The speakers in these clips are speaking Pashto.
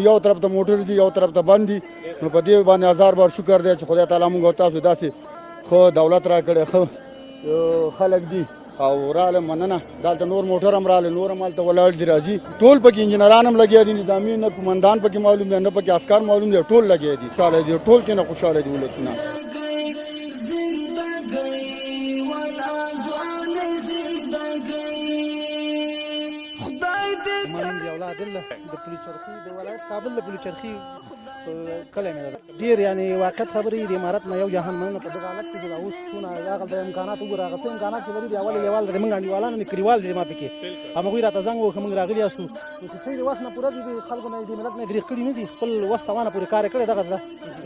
یو طرف ته موټر دي، یو طرف ته بند دي. نو په دې باندې هزار بار شکر دی چې خدای تعالی موږ تاسو داسې ښه دولت راکړی، ښه خلک دي او رااله. مننه. دلته نور موټر هم رااله، نور هم هلته ولاړ دي، راځي. ټول پکې انجینران هم لګیا دي، نظامي نه قومندان پکې معلوم دی، نه پکې عسکر معلوم دی، ټول لګیا دي، خوشحاله دي، ټول کې نه خوشحاله دي ولسونه. زندګۍ ولا ځوان زندګۍ خدای دې. ما نوم ضیاءالله عادل ده، د پولي چرخي، د ولایت کابل د پولي چرخي کلی مې ده. ډېر یعنی واقعیت خبرې، د امارت نه یو جهان مننه. په دغه حالت کې چې دا اوس څونه هغه د امکانات وګوره، هغه څه امکانات چې لري، د اول لیوال د موږ انډیوالانو نه کلیوال دي، ما پکې هم هغوی راته زنګ وکړ، موږ راغلي یاستو. نو چې څه د وس نه پوره دي، د خلکو نه، د ملت نه دریغ کړي نه دي، خپل وس توانه پورې کار یې کړی، دغه ده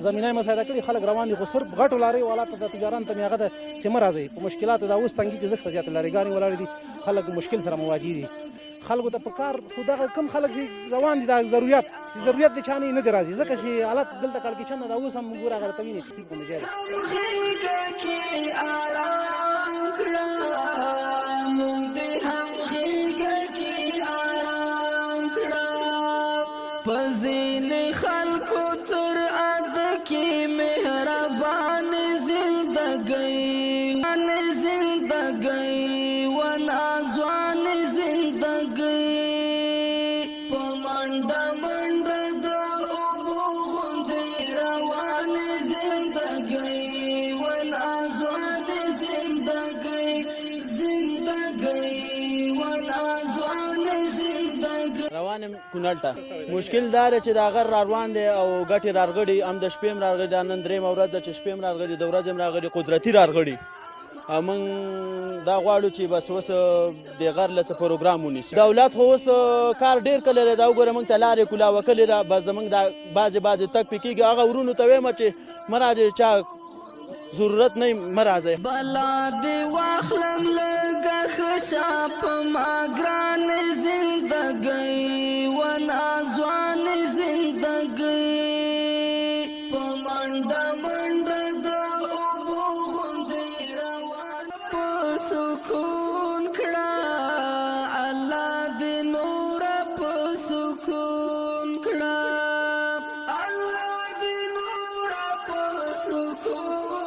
زمینه یې مساعده کړې، خلک روان دي. خو صرف غټو لارۍ والا ته، د تجاران ته مې هغه ده چې مه راځئ په مشکلاتو. دا اوس تنګي کې زښته زیاتې لارۍ ګانې ولاړې دي، خلک مشکل سره مواجه دي. خلکو ته په کار خو دغه کم خلک چې روان دي، دا ضرورت چې ضرورت د چا نه نه دي راځي، ځکه چې حالت دلته کړکېچن ده. اوس هم ګوره هغه ته وینې تکلیف غوندې ځای ده. غېږه کې آرام کړه، مونږ دې هم غېږه کې آرام کړه. په ځینې خلکو تر اد کې مهربان زندګۍ زندګۍ ونا ځوان زندګۍ. په منډه منډه د اوبو غوندې روان زندګۍ ونا ځوان زندګۍ زندګۍ ونا ځوان زندګۍ. روان یم کونړ ته. مشکل دا دی چې دا غر را روان دی او ګټې رارغړي، هم د شپې هم رارغړي. دا نن درېیمه ورځ ده چې شپې هم رارغړي، د ورځې هم راغلي، قدرتي رارغړي. او موږ دا غواړو چې بس اوس د غر له څه پروګرام ونیسي. دولت خو اوس کار ډېر کړی دی. دا وګوره، موږ ته لارې کولاوه کړې ده، بس زموږ دا بعضې بعضې تګ پې کېږي. هغه ورونو ته وایم چې مه راځئ، چا ضرورت نه مه راځئ. بلا دې واخلم لږه ښه په ما ګران زندګۍ ونا ځوان زندګۍ. په منډه منډه د اوبو غوندې روان په سکون کړه، الله دې نور په سکون کړه، الله دې نور په سکون.